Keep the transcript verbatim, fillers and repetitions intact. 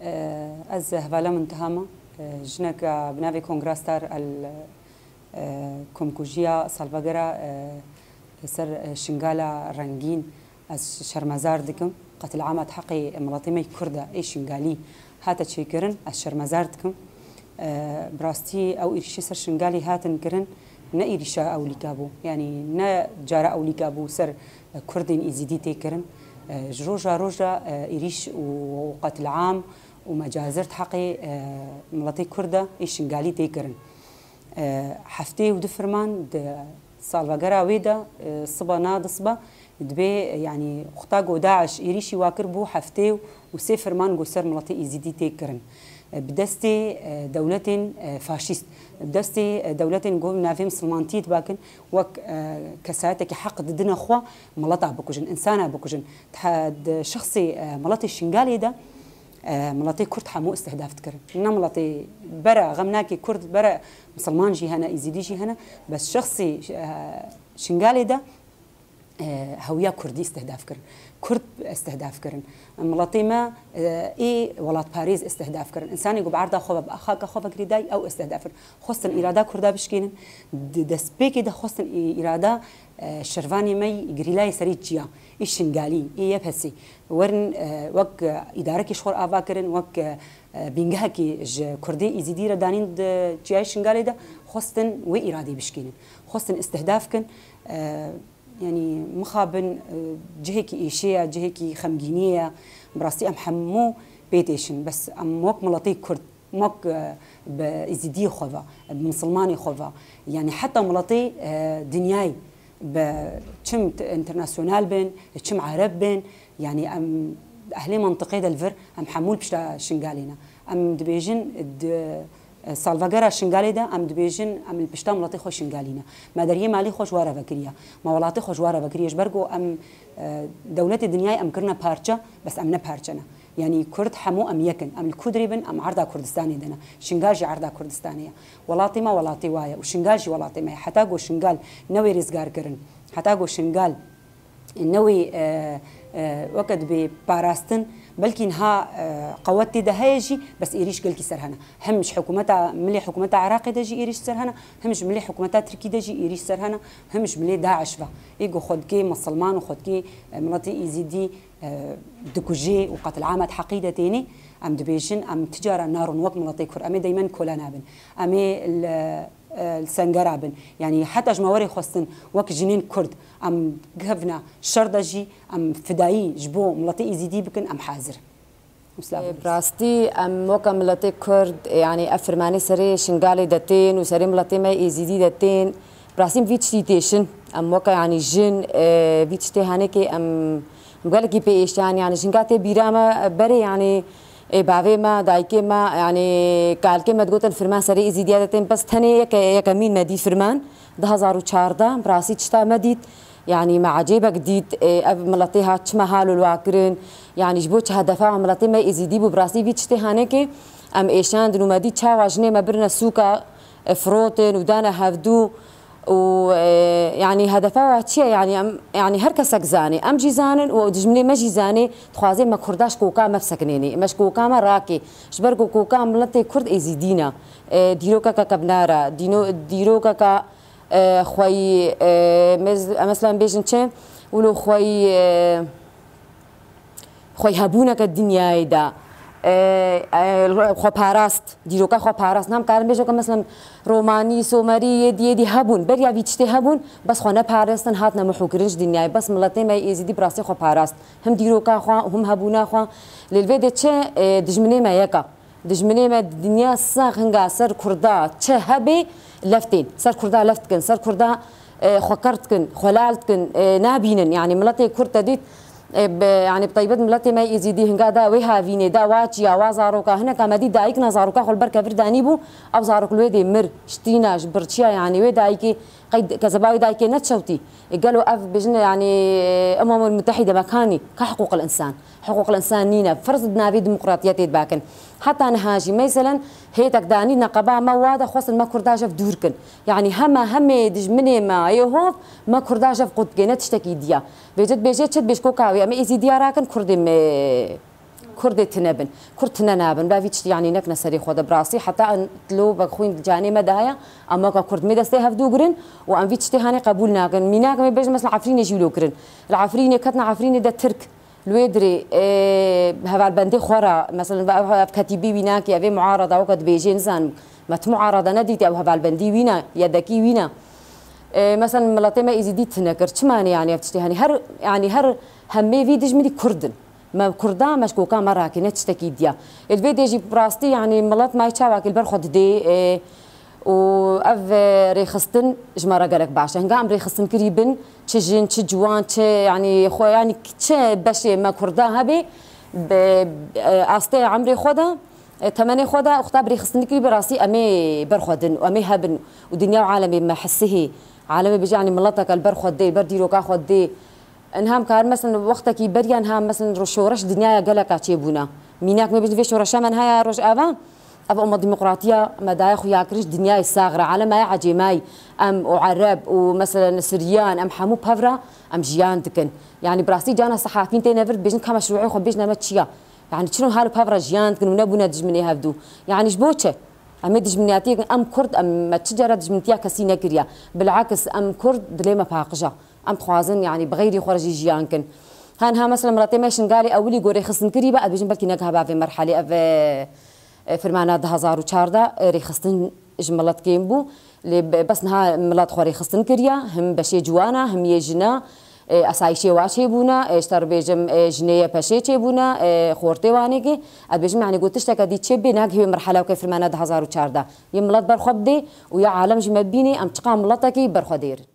Ez hevala Munteha me, jineka bi navê Kongra Star el, e, komkujiya salvegera, e, ser, e, Şingala rengîn ez şermezar dikim. Qetilama di heqê miletê me yê Kurd de ê Şingalî hate çêkirin, ez şermezar dikim. E, bi rastî ew êrîşê ser Şingalî hatin kirin, ne êrîşa ewlîka bû. Yanî ne cara ewlîka bû ser Kurdên Êzîdî tê kirin. E, ji roja roja, e, êrîş û qetilam û mecazir di heqê, e, miletê Kurd de ê Şingalî tê kirin. E, heftê û du firman di salvegera wê de, e, siba na di siba dibê, e, yanî wexta ku DAIŞ êrîşî wa kir bû heftê û sê firman ku ser miletê Êzîdî tê kirin. E, bi destê, e, dewletên, e, faşîst, bi destê, e, dewletên ku navê misilmantiyê dibakin, wek, e, kesayetekî heq didine xwe mileta bikujin, insana bikujin. Di he-, di şexsê, e, miletê Şingalê de, e, miletê Kurd hemû istihdaf dikirin. Ne miletê bere, xem nake Kurd bere, misilman jî hene, Êzîdî jî hene, bes şexsê, e, Şingalê de, e, hewiya Kurdî istihdaf kirin. Kurd istihdaf kirin. Miletê me, e, ê welatparêz istihdaf kirin. Însanê ku bi erda xwe ve, bi xaka xwe ve girêdayî, ew istihdaf kirin. Xwestin îrada Kurda bişkênin. Di destpêkê de xwestin î-, îrada, e, şervanê me yî gerîlayê serê çiya, ê Şingalî, ê Y P S'ê. Werin, e, wek, e, îdarekî ji xwe re ava kirin, wek, e, e, bîngehekî ji Kurdê Êzîdî re danîn di çiyayê Şingalê de, xwestin wê îradê bişkênin. Xwestin istihdaf kin, e, Yanî mixabin, e, cihekî êşê ye, cihekî xemgîniyê ye. Bi rastî em hemû pê têşin. Bes em wek miletê Kurd, wek, e, bi Êzîdiyê xwe ve, bi misilmanê xwe ve, yanî heta miletê, e, dinyayê bi çim t-, internasyonal bin, çim ereb bin, yanî em ehlê mentiqê de li vir em hemû li pişta Şingalê ne. Em dibêjin di E, salvegera Şingalê de em dibêjin, em li pişta miletê xwe Şingalî ne. Me deriyê malî xwe ji wa re vekiriye. Me welatê xwe ji wa re vekiriye. Ji ber ku em, e, dewletê dinyayê em kirine parçe, bes em ne parçe ne. Yanî Kurd hemû em yek in. Em li ku dirê bin, em erda Kurdistanê de ne. Şingal jî erda Kurdistanê ye. Welatê me welatê wa ye û Şingal jî welatê me ye. Heta ku Şingal newê rêzgar kirin, heta ku Şingal newê, e, e, weke dibê parastin, belkî niha, e, qewet tê de heye jî, bes êrîş gelkî ser hene. Hem ji hikûmeta, milê hikûmeta Iraqê de jî êrîş ser hene, hem ji milê hikûmeta Tirkî de jî êrîş ser hene, hem ji milê DAIŞ ve. Ê ku xwe dikê misilman û xwe dikê, e, miletê Êzîdî, e, dikujê û qetilama di heqî de tênê, em dibêjin, em ti cara narin wek miletê Kurd. Em ê deymen kola nabin. Em ê li e, li sengera bin. Yanî heta ji me werê xwestin wek jinên Kurd em gihevna şer de jî em fidayî ji bo miletê Êzîdî bikin, em hazir in. Û silav. E, bi rastî em weke miletê Kurd, e, yanî ev firmanê serê Şingalê de tên û serê miletê me Êzîdî de tên. Bi rastî em vî tiştî têşin. Em weke yanî jin, e, vî tiştê hanekê em bi gelekî pê êştiyan, yanî jinga tê bîra me, e, berê yanî Ê bavê me, dayikê me, yanî kalkê me digotin firman serê Êzîdiya de tên, bes tenê yeke, yekemîn me dî firman, du hazar û çardeh, bi rastî tişta me dît, yanî me ecêbek dît, ê, ev miletê hat çima hal û lwa kirin, yanî ji bo çi hedefa miletê me Êzîdî bû, bi rastî vî tiştê hanekê em êşandin û me dît çawa jinê me birine sûka, e, firotin û dane hevdû. û, e, yanî hedefa we çi ye? Yanî em, yanî her kesek zanê. Em jî zanin û dijminê me jî zanê, dixwazê me Kurda ji koka me bisekinênê. Me ji koka me rakê. Ji ber ku koka miletê Kurd Êzîdî ne. E, dîrokeke kevnar e. Dîno-, dîrokeke, e, xweyî, e, mez-, em mesela bêjin çi? Wilo xweyî, e, Xweyî hebûneke dinyayê de, e, e, xweparast, dîroka xweparast. Nam karin bêje ku, meselen, Romanî, Somerî, yê dî, yê dî hebûn, beriya vî tiştê hebûn, bes xwe neparastin, hatine mihûkirin ji dinyayê. Bes miletê me yê Êzîdî bi rastî xwe parast. Him dîroka xwe, him hebûna xwe. Lê li vê de çi, e, dijminê me yek e. Dijminê me di dinya sax hinga ser Kurda çi hebe lef tên. Ser Kurda lef dikin, ser Kurda, e, xwe ker dikin, xwe lal dikin, e, nabînin. Yanî miletê Kurd te dît, e, bi, yanî bi taybet miletê me Êzîdî hinga da wê havînê, da wa çiya, wa zaroka. Hineka me dît dayik na zaroka xwe li ber kevir danîbû, ew zarok li wê dê mir, şitîna, ji birçiya, yanî wê dayikê, qey kezeba wê dayikê neçewtî. E, gelo ev bêjin, yanî, e, Umemul Mutehîde mekanî ka hiqûqil însan. Hiqûqil însan nîne. Ferz di navê demokratiyetê dibakin. Heta niha jî, meselen, hêtek danî neqeba me wa de xwestin me Kurda jev dûr kin. Yanî heme, hemê dijminê me yê hov me Kurda jev qut bike, ne tiştekî diya. Vêce dibêje çi dibêj koka wê, em ê Êzîdiya rakin, Kurdê me. Kurdê tine bin. Kurd tine nabin. Ba vî tiştî, yanî, nekine serê xwe de bi rastî. Heta em tilo bexwîn canê me de heye. Em weka Kurd mê destê hevdû girin û em vî tiştê hanê qebûl nakin. Mînak em ê bêjin, mesela Efrînê jî wilo kirin. Li Efrînê ketin, Efrînê de Tirk. Li wê dirê, e, hevalbendê xwe re, mesela, ev, ev ketîbî wî nakê, ev ê muarada weke dibêjê, nizanim. Me tu muarada nedîtî, ew hevalbendî wî ne, yedekî wî ne. E, mesela, miletê me Êzîdî tine kir. Çima ne, yanî, ev tiştê, hanî, her, yanî, her hemê vî dijminî Kurd in. Me Kurda, me ji koka me rakê, ne tiştekî diya. Ê, li vê dê jî bi rastî, yanî, milet me çawakî li ber xwe didê, e, û ev, e, rêxistin ji me re gelek baş e. Hinga em rêxistin kirî bin, çi jin, çi ciwan, çi, yanî, xwe, yanî, çi beşê me Kurda hebe, bi, e, astê emrê xwe de, e, temenê xwe de, xwe bi rêxistin kirî, bi rastî em ê ber xwe din û em ê hebin û dinya û alemê me hesihê. Alemê bêje, yanî, mileteke li ber xwe dê, li ber dîroka xwe dê. Niha em karin, mesela, wextekî beriya niha, mesela, ro-, şoreş dinyaya geleka çêbûne. Mînak me bêjin, vê şoreşa me niha ya Rojava, ev ema demokratiya me daye xuyakirin ji dinyayê sax re. Alem me ya ecêmayî, em û Ereb û, mesela, Siriyan, em hemû pevra em jiyan dikin. Yanî, bi rastî cana sehafîn têne vir, dibêjin ka meşrûê xwe bêjin, em çi ya? Yanî, çiro hal û pevra jiyan dikin û nebûne dijminê hevdû? Yanî, ji bo çi? Em ê dijminiyatiyek, em Kurd, em, me çi cara dijmintiya kesî nekiriye. Bilakis em Kurd dilê me paqij e. Em dixwazin, yanî, bi xeyrî xwe re jî jiyan kin. Ha niha, mesela, miletê me Şingalê ewilî ku rêxistin kirî be, ez bêjim belkî negiha ba vê merhelê. Ev, e, e, firmana du hazar û çardeh, e, rêxistin ji milet kêm bû. Lê be-, bes niha milet xwe rêxistin kiriye. Him beşê ciwana, him yê jina, e, esayîşê wa çêbûne, e, ji te re bêjim, e, jinê ye peşê çêbûne, e, xortê wanê kê. Ez bêjim, yanî, ku tişteke dî çê bê, nagihê wê merhela weke firmana du hazar û çardeh. Yê milet ber xwe bidê û ya alem ji me bînê, em çiqa miletekî ber xwe dêrin.